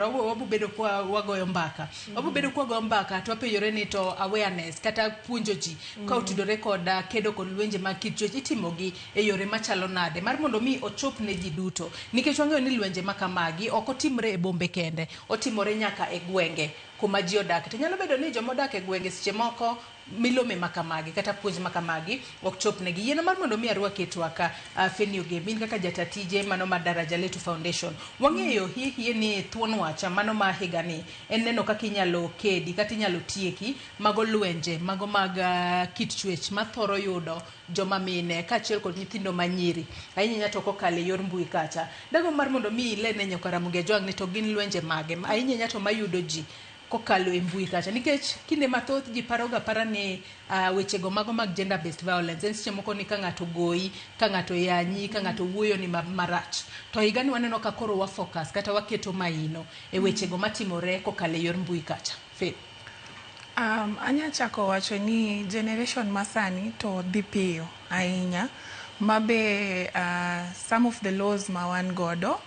Wabo bedo kwa wagoyo mbaka, wabo bedo kwa wagoyo mbaka to wapenjore ni to awareness kata puonjo ji ka otudore kod kedo kod lwenje mag kit chwech itimogi e yore machalo nade mar mondo mi ochop ne ji duto, nikech wang'eyo ni lwenje ma kamagi ok otimre e bombe kende, otimore nyaka e gwenge kuma ji odake. To nyalo bedo ni joma odak e gwenge seche moko milome ma kamagi kata puonj ma kamagi ok chop negi. Yiena mar mondo mi arwaki e twak, Feni Ogembi, in kaka jata tije mano mar Daraja Letu Foundation. Wang'eyo hie hie ni thuon wach mano ma higani en neno kaka inyalo kedi kata inyalo tieki mago lwenje mago mag kit chwech mathoro yudo joma mine kaachiel kod nyithindo manyiri, ahinya ahinya to kokalo e yor mbui kacha. Dago mar mondo mi ilerne nyaka Ramogi Ajwang' ni to gin lwenje mage ahinya ahinya to mayudo ji kokalo e mbui kacha, nikech kinde mathoth ji paroga para ni wechego mago mag gender based violence en seche moko ni ka ng'ato goyi, ka ng'ato yanyi, ka ng'ato wuoyo ni marach. To higani waneno ka koro wa focus kata waketo maino e wechego matimore kokalo e yor mbui kacha. Faith. Anya chako wacho ni generation masani to dhi piyo ahinya, mabe some of the laws ma wan godo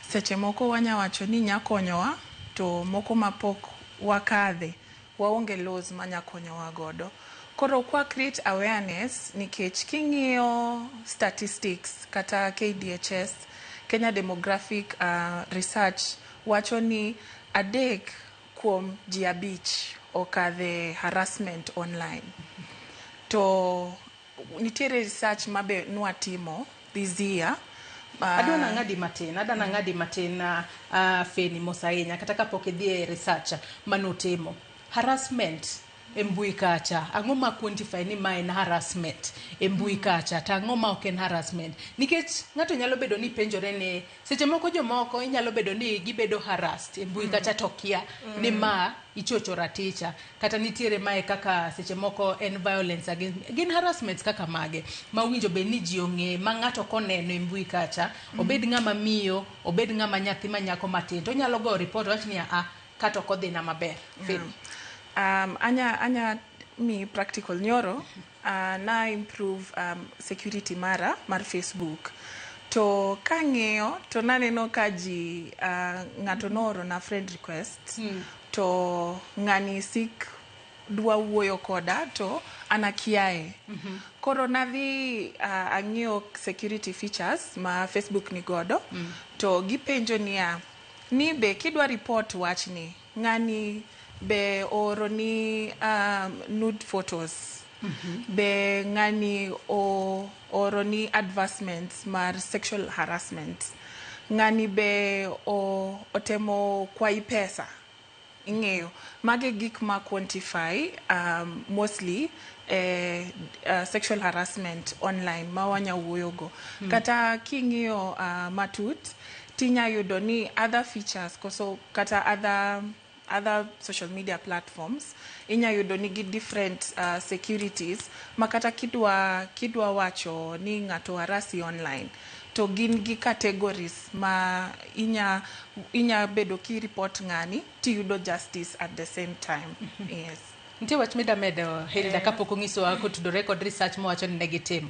seche moko wanya wacho ni nya konyowa, to moko mapok wakadhe waonge laws manya konyowa godo. Koro kwa create awareness, nikech king'iyo statistics kata KDHS, Kenya Demographic Research, wacho ni 3 kuom ji 5 okadhe harassment online. To nitiere research mabe nwatimo this year. Adwa nang'adi matin, adwa nang'adi matin, Feni, mos ahinya kata kapok idhi e research manutimo. Harassment e mbui kacha, ang'o ma quantify ni ma en harassment e mbui kacha to ang'o ma ok en harassment? Nikech ng'ato nyalo bedo ni penjore ni seche moko jomoko inyalo bedo ni gibedo harassed e mbui kacha to kia ni ma ichocho raticha kata nitiere mae kaka seche moko en violence against. Gin harassments kaka mage ma owinjo bed ni ji ong'e ma ng'ato koneno e mbui kacha, obed ng'ama miyo, obed ng'ama nyathi ma nyako matin, to onyalo go report wach ni a kata ok odhina maber? Feni. Anya mi practical. Nyoro na improve security mara mar Facebook, to kang'iyo to naneno ka ji ng'ato nooro na friend request, to ng'ani sik dwa wuoyo koda to an akiaye. Koro nadhi ang'iyo security features ma Facebook ni godo, to gipenjo niya ni be kidwa report wachni, ng'ani be ooro ni nude photos, be ng'ani ooro ni advertisements mar sexual harassment, ng'ani be otemo kwayi pesa. Ing'eyo mage gik ma quantify mostly sexual harassment online ma wanya wuoyogo. Kata king'iyo matut, tinya yudo ni other features koso kata other social media platforms inya yudo nigi different securities ma kata kidwa wacho ni ng'ato harasi online, to gin gi categories ma inya bedo ki report ng'ani tiyudo justice at the same time, yes. Nitie wach mida medo, Hilda, kapok onyisowa kotudore kod research mowacho ni ne gitimo?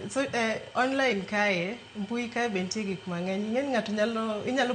So online kae, mbui kae be nitie gik mang'eny. Ing'e ni ng'ato nyalo inyalo